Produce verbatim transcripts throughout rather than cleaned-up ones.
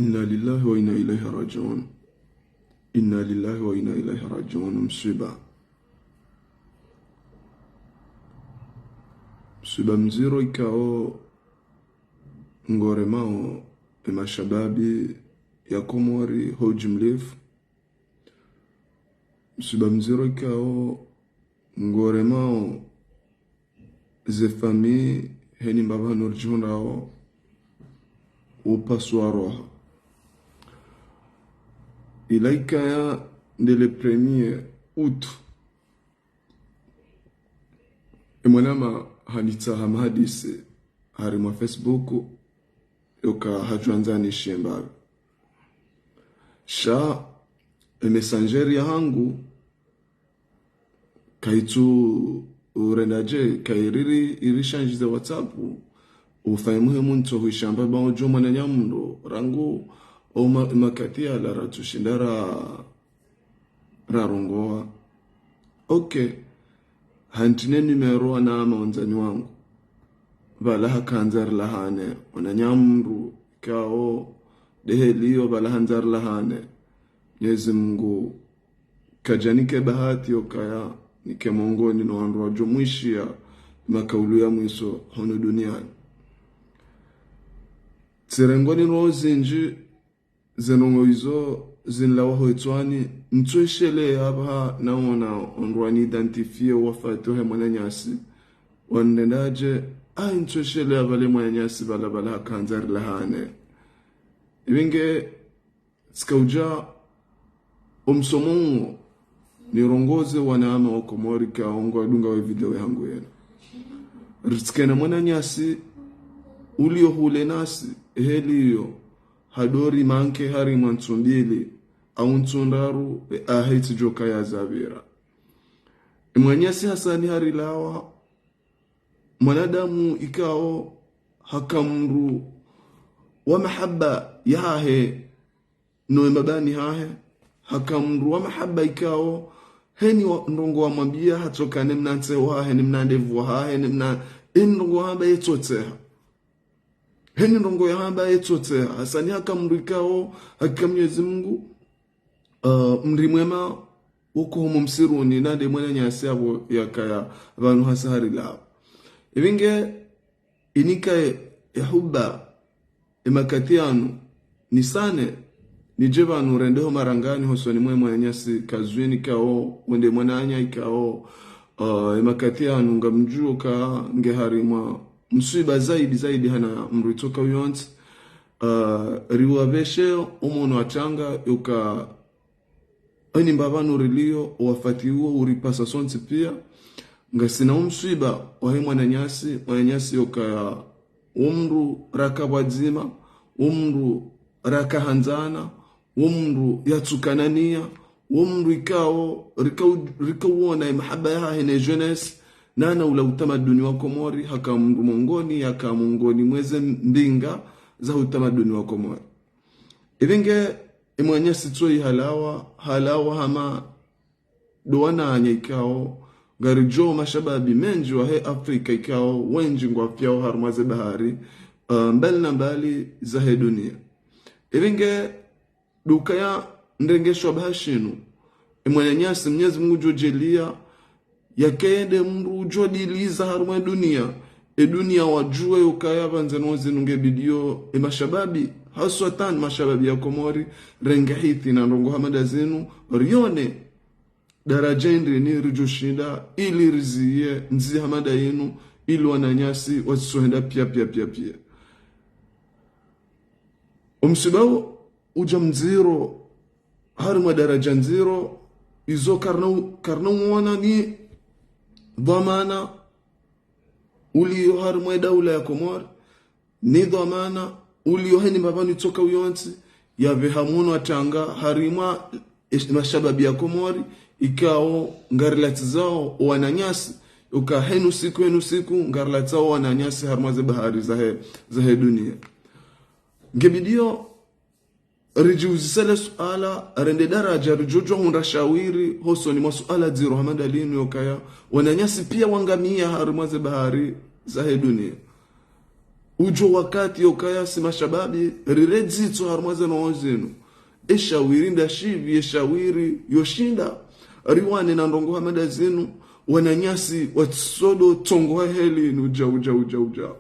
إنا لله وإنا إليه راجعون. إنا لله وإنا إليه راجعون. Mswiba. Mswiba mdziro ikao ngoremao emashababi ya Komori ho ujimlifu. Mswiba mdziro ikao ngoremao ze famille heni mbapvi hanu ridjihundrao upasua roha. Ila ikaya nde le premier août, emwanama hanitsaha mahadisi harimwa Facebook, yoka hadjwandza nishiye mbapvi. Sha e messenger yahangu kaitsu urenda dje, kairiri iri shanjize WhatsApp, ufayi muhimu ntso huishamba ba udjo mwananya mndru, rangu o ma-, makati yala ratsushinda ra-, rarongoa. Ok. Hantrine numéro wanama wandzani wangu. Pvala hakandza rilahane, mwananya mndru, ikao, de heli iyo pvala handza rilahane. Mwenyezi Mungu kadjanike bahati yokaya nike mongoni no wandru wadjo mwishiya makaulu ya mwiso hunu duniani. Tsirengwa ni ndrongoo zindji, ze ndrongoo izo zinilawa ho itswani, ntsu eshelea apvaha naona wandru wani identifier wafati wahe mwananyasi. Wanirenda dje, ayi ntsu eshelea pvale mwananyasi pvala pvala hakandza rilahane. Ipvinge tsika udja omsomo uwo, nirongoze wanama wa Komori ikao ngwadungao e video yahangu yena. Ritsikena mwananyasi, ulio hule nasi, heli iyo, hadori manke harimwa ntsu mbili, au ntsu ndraru, e ahe itsidjoka yazapvira. Emwananyasi Hasani harilawa, mwanadamu ikao haka mndru wa mahaba yahahe, no emabani hahe, haka mndru wa mahaba ikao, heni wa-, ndrongoo wamwambia, hatsoka ne mna ntseho hahe, ne mna ndevu hahe, ne mna, heni ndrongoo hamba yetsotseha. Heni ndrongoo yahamba yetsotseha. Hasani haka mndru ikao, hakika Mwenyezi Mungu, uh, mri mwema, woko homo msiruni, nande mwananyasi apvo yakaya pvanu hasa harilawa. Ipvinge inika e, e huba, emakati yanu, nisane, nidje pvanu rendeho marangani hosoni mwe mwananyasi Kazwini ikao, wende mwananya ikao, uh, emakati yanu ngamdjuo ka nge harimwa mswiba zaidi, zaidi hana mndru itsoka uyontsi, uh, riwapveshe omono wa tanga yoka heni mbapvi hanu rilio, owafati uwo uripasa sontsi pia. Ngasina omswiba wahe mwananyasi, mwananyasi yokaya wo mndru raka pvwadzima, wo mndru raka handzana, wo mndru yatsukanania, wo mndru ikao rika u-, rika uona emahaba yahahe ne jeunesse, nana ula utamaduni wa Komori, haka mndru mongoni, yaka mongoni mweze mbinga za utamaduni wa Komori. Ipvinge emwananyasi tsoyi halawa, halawa hama ndo wananya ikao, ngaridjo mashababi mendji wahe Afrika ikao, wendji ngwafyao harumwa ze bahari, uh, mbali na mbali zahe dunia. Ipvinge ndo ukaya ndrenge shwabaha shinu, emwananyasi Mwenyezi Mungu djodjelia, yakeye nde mndru udjodiliza harumwa edunia, edunia wadjuwe yokaya pvandze no zinu nge bidio emashababi, haswatan mashababi ya Komori, renge hiti na ndrongoo hama nda zinu, rione daraja indrini ridjoshinda, ili riziye ndzia hama nda yinu, ili wananyasi watsisohenda pia, pia, pia, pia. Omswiba uwo udja mdziro, harimwa daraja ndziro, izo karina u-, karina uona ni dhwamana ulio harimwa edaula ya Komori, ni dhwamana ulio heni mbapvi hanu itsoka uyontsi, yapveha mono wa tanga harimwa esh-, mashababi ya Komori, ikao ngarilatsizao owananyasi, uka heni usiku, heni usiku, ngarilatsao owananyasi harimwa ze bahari zahe, zahe dunia. Nge bidio ridjiuzise le suala, rende daraja ridjodjuwa hundra shawiri hosoni mwa suala dziro hama nda linu yokaya, wananyasi pia wangamia harimwa ze bahari zahe dunia. Udjo wakati yokaya si mashababi, rire dzitso harumwa ze ndrongoo zinu. Eshawiri ndashipvi, eshawiri yoshinda. Riwane na ndrongoo hama nda zinu, wananyasi watsodo tsongoha heli inu djau, djau, djau, djau.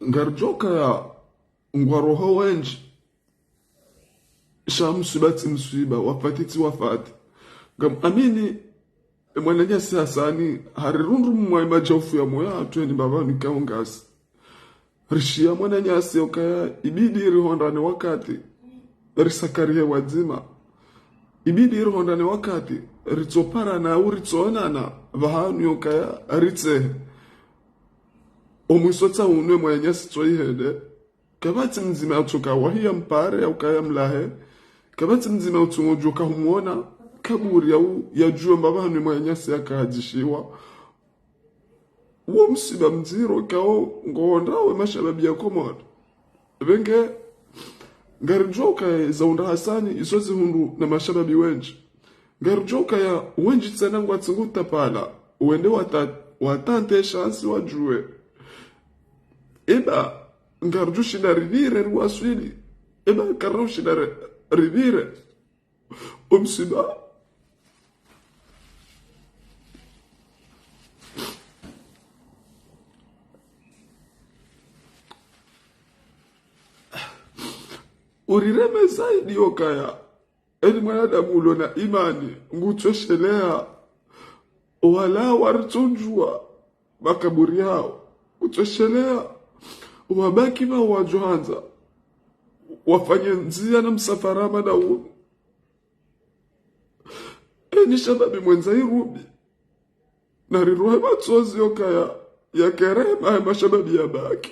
Ngaridjo kaya ngwaroho wendji. Sha mswiba tsi mswiba, wafati tsi wafati. Ngam amini, e mwananyasi Hasani, harirundru mwa imadjaufu ya moyo hatru eni mbapvanu ikao ngasi. Rishiya mwananyasi okaya ibidi rihondrane wakati, risakarihe wadzima. Ibidi rihondrane wakati, ritsoparana au ritsoonana, pvahanu yokaya ritsehe. Omwiso tsa unu e mwananyasi tso ihende, kapvatsi mdzima yatsoka wahiya mpare au kaya mlahe. Kapvatsi mdzima yatso ngodjoka humwona kaburi au yadjuwe mbapvanu e mwananyasi yakahadzishiwa. Wo mswiba mdziro kao ngohundrao e mashababi ya Komori. Pvenge, ngaridjo kaya za hundra Hasani, izo zihundru na mashababi wendji. Ngaridjo kaya wendji tsena ngwatsi ngutapala, wende wata-, watante shansi wadjuwe. Eba, ngaridjo shinda ripvire riwaswili. Eba, karidjo shinda ri-, ripvire. Omswiba. Urireme zaidi yokaya. Eni mwanadamu ulo na imani, ngutsoshelea, wala waritsondjuwa makaburi yao. Ngutsoshelea, wabaki pvao wadjo handza, wafanye ndzia na msafara mana unu. Eni shababi mwendza irumbi, narirohe matsozi yokaya, yakerema e mashababi yabaki.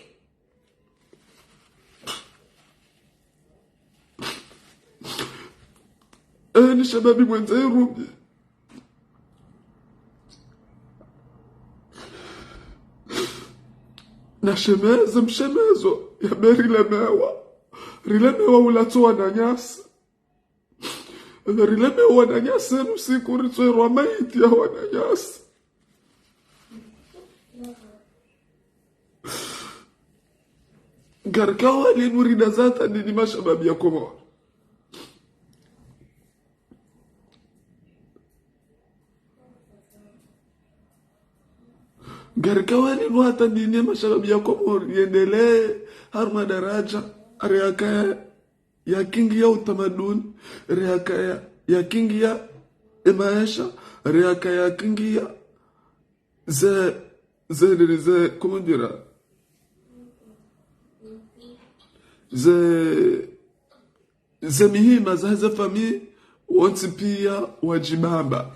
Eni shababi mwendza irumbi. Nashemeze mshemezo ya be rilemewa. Rilemewa ulatso wananyasi. Rilemewa wananyasi enu siku ritsoerwa maiti ya wananyasi. Ngarikao linu ridazata ndini mashababi ya Komori. Ngarikao linu hata ndini mashababi ya Komori yendelee harumwa daraja, ari yakaya yakingiya utamaduni, ari yakaya yakingiya emaesha, ari yakaya yakingiya ze, ze, ze, ze, comment dire, ze, ze mihima za ze famille, wontsi piya wadjibamba.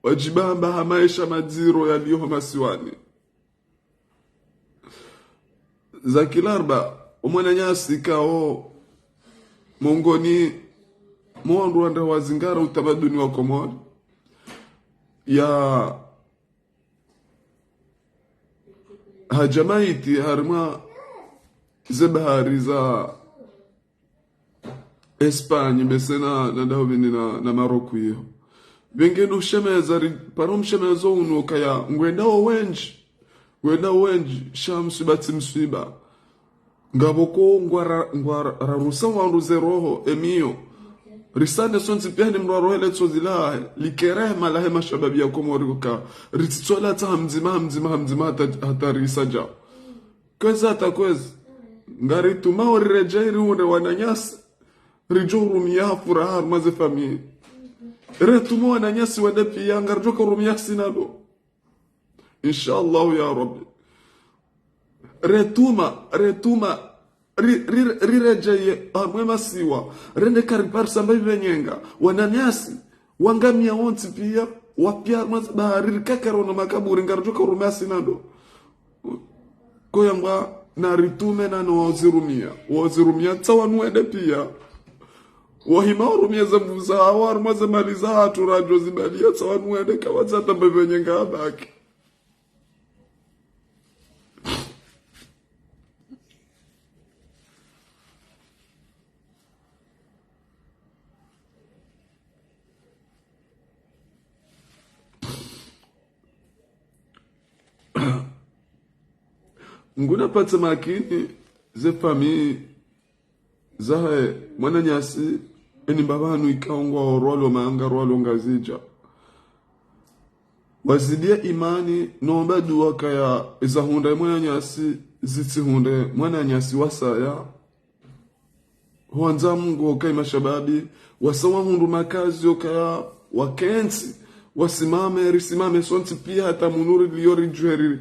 Wadjibamba ha maesha madziro yaliyo ho masiwani. Za kilarba, omwananyasi kao mongoni mwa wandru wandra wazingara utamaduni wa Komori, ya hadja maiti harimwa ze bahari za Espagne, bese na, na daho bini na, na Maroc iyo. Benge no shemeza ri, paro mshemezo unu kaya, ngwendao wendji, ngwendao wendji, sha mswiba tsi mswiba. Ngapvo ko ngwara, ngwara, rarusa wandru ze roho, emiyo. Risane sontsi piya ni mndru arohe le tsozi lahe, likerehe malahe mashababi ya Komori koka. Ritsitsola tsa ha mdzima, ha mdzima, ha mdzima, hata, hata risadja. Kwezi hata kwezi. Ngaritumao riredjei rihundre wananyasi. Ridjo urumiya ha furaha harumwa ze famille. Retuma wananyasi wende piya, ngaridjo ka urumiya sina do. Inshallah ya Rabbi. Retuma, retuma, ri, ri, riredjeye harumwa masiwa. Rende kariparisa mba ive nyenga. Wananyasi, wangamiya wontsi piya. Wapvia harumwa ze bahari, rikakara ono makaburi, ngaridjo ka urume asina ndo. Ko yambwa, naritume na no wazirumia. Wazirumia, tsa wanu wende pia. Wahima urumia ze nvuu zahawo, harumwa ze mali zahatru radjo zibalia, tsa wanu wende, kawatsa tamba pvenye ngabaki. Nguna patsa makini ze famille zahe mwananyasi, eni mbapvi hanu ikao ngwaorwalo manga rwalo Ngazidja. Wazidia imani, nomba dua kaya izahundra mwananyasi, zitsihundre mwananyasi wasaya. Hwandza Mungu okaya mashababi, wasa wahundru makazi okaya wakentsi, wasimame, risimame sontsi pia hata munu rilio ridjuhe ri-,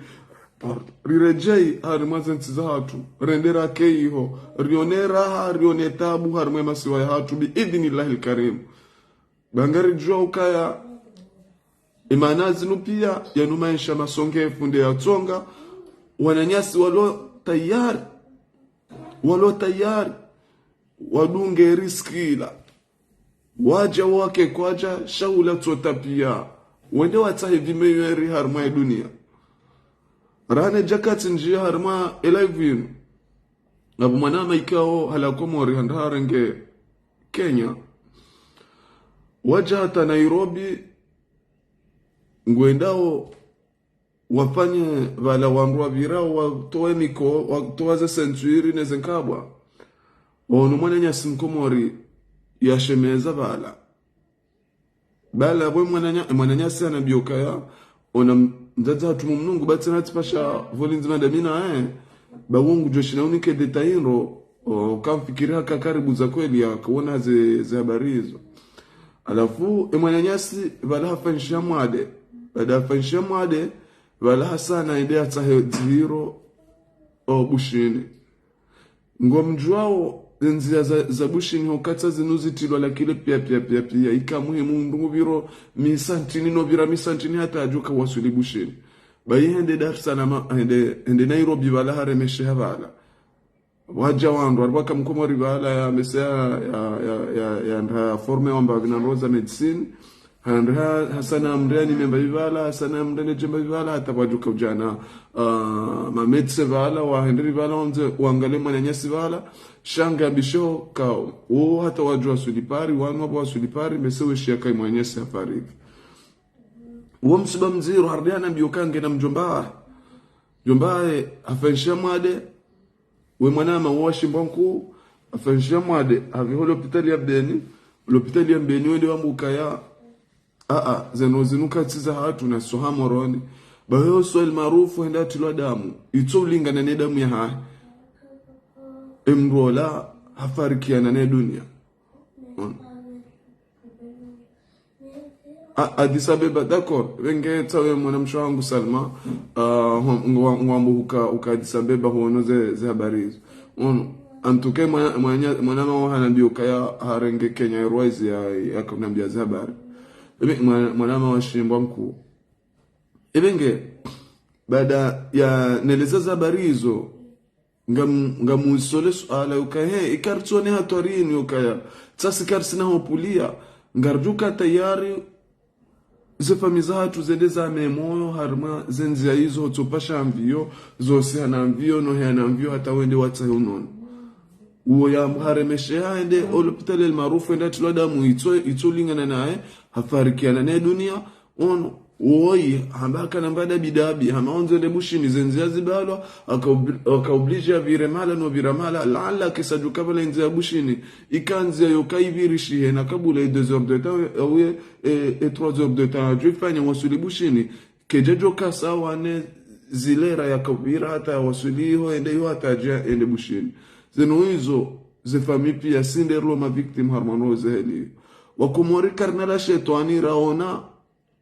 riredjei harimwa ze ntsi zahatru, rende rake iho, rione raha, rione tabu harimwa ye masiwa yahatru, bi idhnillahi lkarim. Ba ngaridjuwa ukaya, imana zinu pia, yanu maesha masongefu nde yatsonga, wananyasi walo tayari, walo tayari, wadunge riski la. Wadja wake kwadja, shahula tsota pia. Wende watsahe pvi meyeri harimwa ye dunia. Rane djakatsi ndjia harimwa ye live yinu. Ngapvo mwanama ikao halawa Komori handa harenge Kenya. Wadja hata Nairobi, ngwendao wafanye pvala wandru wapvirao, watowe miko, watowa ze sentswiri ne ze nkabwa. Ono mwananyasi Mkomori yashemeza pvala. Pvala pvwe mwananya-, mwananyasi hanambia ukaya, ona m-, mdzadze hatru mumnungu, ba tsena tsipvasha pvo lindzi madamina, eh. Ba wo ngudjo shina unike détail ndro, o, kamfikiri haka karibu za kweli ya kuona ze, ze habari izo. Halafu, e mwananyasi, pvala hafanyisha mwade. Baada hafanyisha mwade, pvala hasana ende atsahe dzihiro, o, Bushini. Ngomdjuwao, ndzia za, za Bushini hukatsa zinu zitrilwa lakile pia, pia, pia, pia. Ika muhimu mndru ngupviro misantini, no pvira misantini hata adjuka waswili Bushini. Bayi hende Dar es Salaam, hende, hende Nairobi pvala haremesheha pvala. Wadja wandru, haripvwaka Mkomori pvala ya mese ya, ya, ya, ya, ya ndra forme wamba pvina ndro za médecine. Handre ha, hasana mndre ni memba pvala, hasana mndre ne djemba pvala, hata pvwadjuka udjana, ah, ma médecin pvala, wahendri pvala, ondze, wangale mwananyasi pvala, sha ngambisho kao. Wo hata wadjuwa waswili Paris, wanu wapvo waswili Paris, mese weshiya kai mwananyasi hafariki. Wo msiba mdziro, harudi hanambia uka ngena mdjomba. Mdjomba, eh, hafanyisha mwade, we mwanama wa Shimbwankuu, hafanyisha mwade, hapviho lopitali ya Beni, lopitali ya Beni wende wamba ukaya, aa, zeno zinu katsi zahatru na soha Moroni. Baho Soil Maarufu hende hatrilwa damu, itso ulingana ne damu yahahe. Emndru ola hafarikiana ne dunia. Mm. A-, Addis Abeba, d'accord. Pvenge tsawe mwanamshe wangu Salma, ah, ngwa-, ngwambo huka, huka Addis Abeba huono ze, ze habari izo. Ono, en tout cas, mwana, mwana, mwanama wo hanambia ukaya harenge Kenya Airways ya, ya kunambia ze habari. Ebe, mwana, mwanama wa Shimbwankuu. Ebe nge, baada ya neleza ze habari izo, ngam-, ngamusole suala yukaya, he, ika ritsone hatwari inu yukaya, tsasi karisina hopvulia, ngaridjuka tayari, ze famille zahatru zende zame moyo, harimwa ze ndzia izo, tsopasha mvio, zosi hana mvio, no he hana mvio, hata wende watsahe unono. Uwo yambu haremesheha hende, o lopitali El Maarufu hende hatrilwa damu, itso, itso lingana naye, hafarikiana ne dunia, ono, woyi, hamba kana mbada bidabi, hama ondze nde Bushini, ze ndzia zibalwa, aka obli-, aka obligé apvire mahala, no pvira mahala, laala kesa djuka pvala ndzia ya Bushini, ika ndzia yoka ipvirishihe, na kabula e deux heures de temps, e, e, e trois heures de temps, adjo ifanya waswili Bushini, kedja djoka sawa ne zilera yaka upvira hata waswili iho, ende iho hata adja ende Bushini. Zeno izo, ze famille pia, si nde rilo ma victime harumwa no ze heli. Wakomori karina la shetwani raona,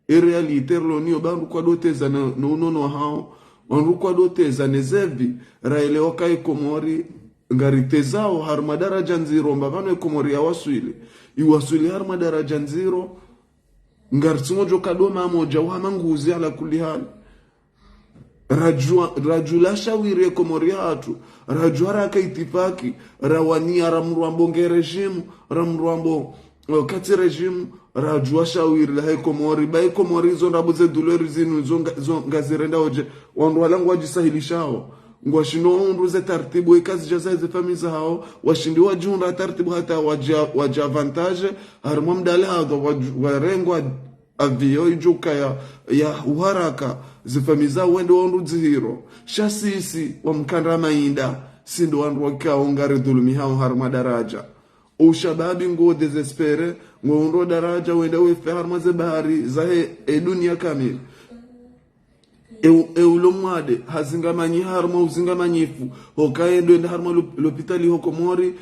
e réalité rilo niyo ba wandru kwadoteza na, no unono wahao, wandru kwadoteza ne zevi, raelewa ka e Komori, ngaritezao harumwa daraja ndziro, mba pvanu e Komori yawaswili. Iwaswili harumwa daraja ndziro, Ngaritsungo djo kado mamoja uhama nguzi ala kulli hali. Radjua, radjula shawiri ye Komori hatru, radjua raka itifaki, rawania ra mdru ambo nge régime, ra mdru ambo, eh, katsi régime, radjua shawiri lahe Komori, ba ye Komori zo ndrabo ze douleur zinu, zo nga-, zo ngazirenda odje, wandru wala ngwadjisahilishao. Ngwashindo wahundru ze taratibu, eka zidja zahe ze famiyi zahao, washindi wadjihundra taratibu hata wadja, wadja avantage, harimwa mdali hadho, wadj-, warengwa avion idjo kaya ya uharaka, ze famiyi zao wende wahundru dzihiro. Sha sisi, wa mkandra mayinda, si ndo wandru wakao ngaridhulumihao harimwa daraja. Ushababi ngo désespéré, ngo hundro daraja, wenda wefe harimwa ze bahari, zahe, e dunia kamili. E u-, e ulo mwade, hazingamanyiha harimwa uzingamanyifu, hoka yendo enda harimwa lop-, lopitali ho Komori,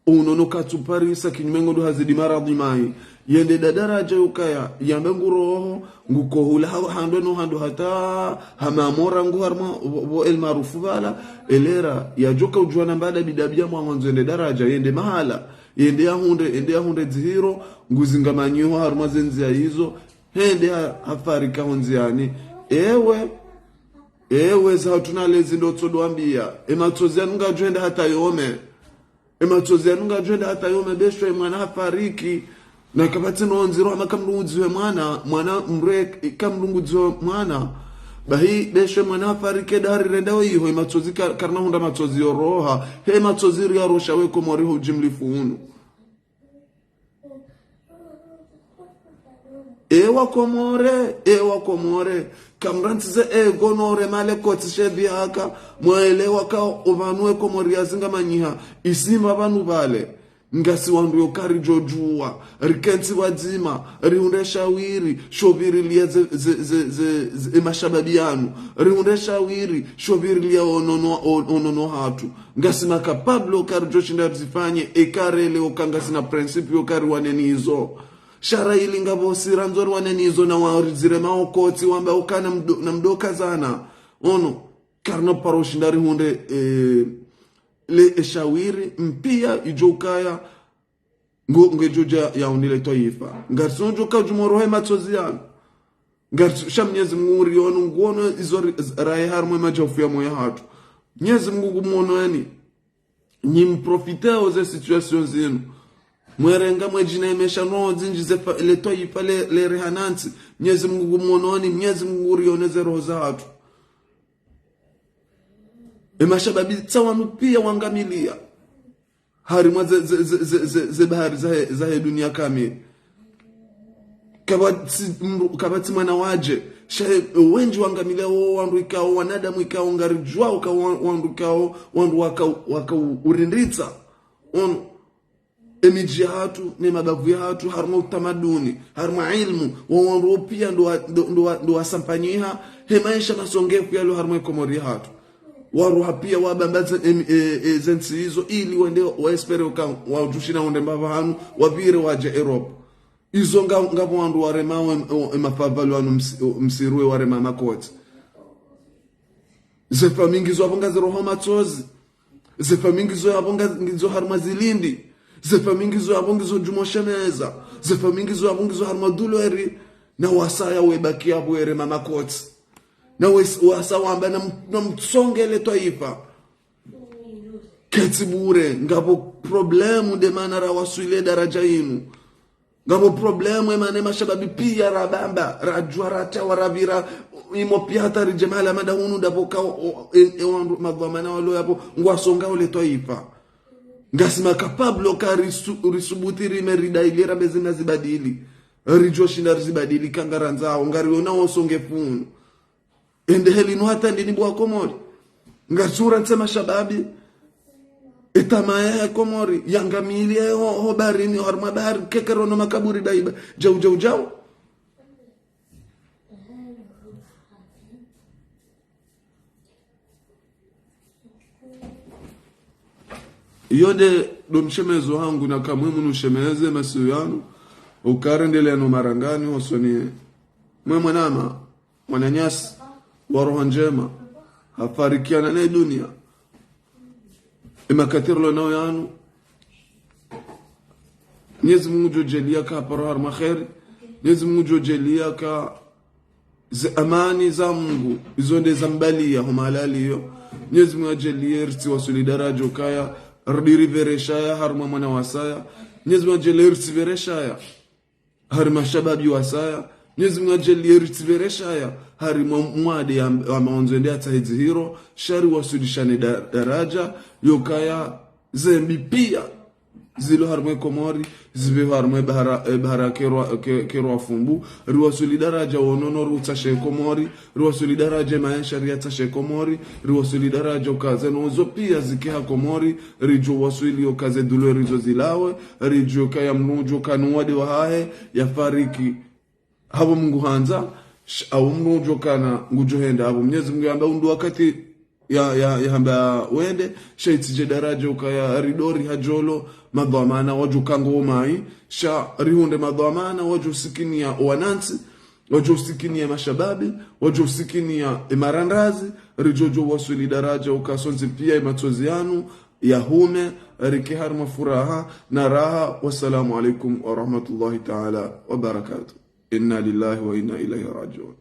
unono katsu parisa kinyume ngo ndo hazidi maradhi mayi. Yende da daraja yukaya, yambe nguroho, ngukohula ha-, hando no hando hata, hama mora ngu harimwa vo, vo El Maarouf pvala, elera, yadjoka udjua na mbada bidabiya mwandzo yende daraja, yende mahala, yende yahundre, yende yahundre dzihiro, nguzingamanyiho harimwa ze ndziya izo, hende ha-, hafarika ho ndziyani. Ewe, ewe za hatru na lezi ndo tsodo wambiya. E matsozi yanu ngadjo enda hata yome. E matsozi yanu ngadjo enda hata yome, besho e mwana hafariki. Na kapvatsi no ndziro hama kamlungudziwe mwana, mwana mre kamlungudziwe mwana. Bahi besho e mwana hafariki, eda hari renda we iho, e matsozi ka-, karina hundra matsozi yoroha. He matsozi riyarosha we Komori ho ujimlifu unu. Ewa Komori, ewa Komori. Kamrantsize ego nore male kotsi shedhi haka. Mwelewa ka opvanu e Komori yazingamanyiha. Isimba pvanu pvale. Ngasi wandru yoka ridjodjua. Rikentsi pvwadzima. Rihundre shawiri. Sho pvirilia ze, ze, ze, ze, ze, e mashababi yanu. Rihundre shawiri. Sho pvirilia onono, o-, onono hatru. Ngasi ma capable oka ridjoshinda rizifanye, eka rele oka ngasina principe yoka riwane nizo. Sha ra ili ngapvo si randzo riwane nizo na waridzire maokotsi wamba oka na mdo-, na mdo kazana. Ono, karina paro shinda rihundre, eh, le eshawiri, mpia idjo ukaya, ngo, ngedjo dja ya unile twaifa. Ngaritso djo ka djumoro he matsozi yanu. Ngaritso, sha Mnyezi Mungu nguriono, nguono izo ri-, z-, raye harimwa e madjaufu ya moyo hatru. Mnyezi Mungu ngumwono yani. Nyi mprofiteo ze situation zinu. Mwerenga mwedjina emesha no zindji ze fa-, le twaifa le, le rihanantsi. Mnyezi Mungu ngumwononi, Mnyezi Mungu nguriono ze roho za hatru. E mashababi tsa wanu pia wangamilia. Harimwa ze, ze, ze, ze, ze, ze bahari zahe, zahe dunia kamili. Kapvatsi mru-, kapvatsi mwana wadje. Sha wendji wangamilia wo wandru ikao, wanadamu ikao, ngaridjuao ka wa-, wandru ikao, wandru waka, waka u-, urindritsa. Ono, emidji ya hatru, ne mabavu ya hatru, harimwa utamaduni, harimwa ilmu, wo wandru wo pia ndo wa, ndo, ndo wa, ndo wasampanyiha, he maesha masongefu yalo harimwa e Komori ya hatru. Waruha pia wabambaze em-, e, e, ze ntsi izo ili wende wa espérer uka wadjushina wende mbapvi hanu, wapvire wadje Europe. Izo nga, ngapvo wandru waremao em-, o, emafavalo wanu msi-, o, msiruwe warema makotsi. Ze famiyi ngizo apvo ngaziroho matsozi. Ze famiyi ngizo apvo nga-, ngizo harimwa zilindi. Ze famiyi ngizo apvo ngizo djumo shemeza. Ze famiyi ngizo apvo ngizo harimwa douleur. Na wasaya webaki apvo erema makotsi. Na wes-, wasa wamba na m-, na mtsongele twaifa. Ketsi bure, ngapvo problème de mana rawaswile daraja inu. Ngapvo problème emana e mashababi pia rabamba, radjua ratawa rapvira, imo pia hata ridje mahala mada hunu ndapvo ka o, o, e, e wandru madhwamana walo yapvo, ngwasonga ole twaifa. Ngasi ma capable oka risu-, risubuti rime ridai ile rambe zina zibadili. Ridjoshinda rizibadili ka ngarandzao, ngariona wosonge funu. Ende heli nu hata ndini bo wa Komori. Ngaritsu rantsi e mashababi. Etama ya Komori. Yangamilie ho, ho baharini, ho harimwa bahari. Kekero no makaburi daiba. Djau, djau, djau. Iyo nde ndo mshemezo hangu na kamwe munu shemeze masiu yanu. Uka rendelea no marangani, hosoni. Mwe mwanama. Mwananyasi wa roho ndjema, hafarikiana ne dunia. Emakatiro lo nao yanu, Mnyezi Mungu ngudjo djaaliya kaparo harimwa kheri. Mnyezi Mungu ngudjo djaaliya ka ze amani za Mungu, izo nde za mbaliya ho mahala yaliyo. Mnyezi Mungu adjaaliye ritsi waswili daraja ukaya ridi ripvere shaya harimwa mwana wasaya. Mnyezi Mungu adjaaliye ritsi pvere shaya harimwa shababi wasaya. Mnyezi Mungu adjaaliye ritsi pvere shaya harimwa mwade ya, ya maondzo yende yatsahe dzihiro. Sha riwaswilishane da-, daraja, yokaya zembi piya zilo harimwa Komori, zipve harimwa bahara, eh, bahara kerwa, ke-, kerwa fumbu. Riwaswili daraja wonono riutsashe Komori, riwaswili daraja maesha riyatsashe Komori, riwaswili daraja ukaze nozo piya zike ha Komori, ridjo waswili ukaze douleur izo zilawe, ridjo kaya mndru ngudjo kana wade wahahe, yafariki. Hapvo Mungu handza, sh-, au mndru ngudjo kana ngudjo henda hapvo. Mnyezi Mungu yamba undru wakati ya, ya, yahamba wende, sha itsidje daraja ukaya ridori hadjolo, madhwamana wadjo kango mayi, sha rihundre madhwamana wadjo sikiniya wanantsi, wadjo sikiniya mashababi, wadjo sikiniya emarandazi, ridjo djo waswili daraja uka sontsi piya ematsozi yanu yahume, rike harimwa furaha na raha. Wassalamu alaikum warahmatullahi taala wabarakatuh. Inna lillahi wa inna ilaihi rajiun.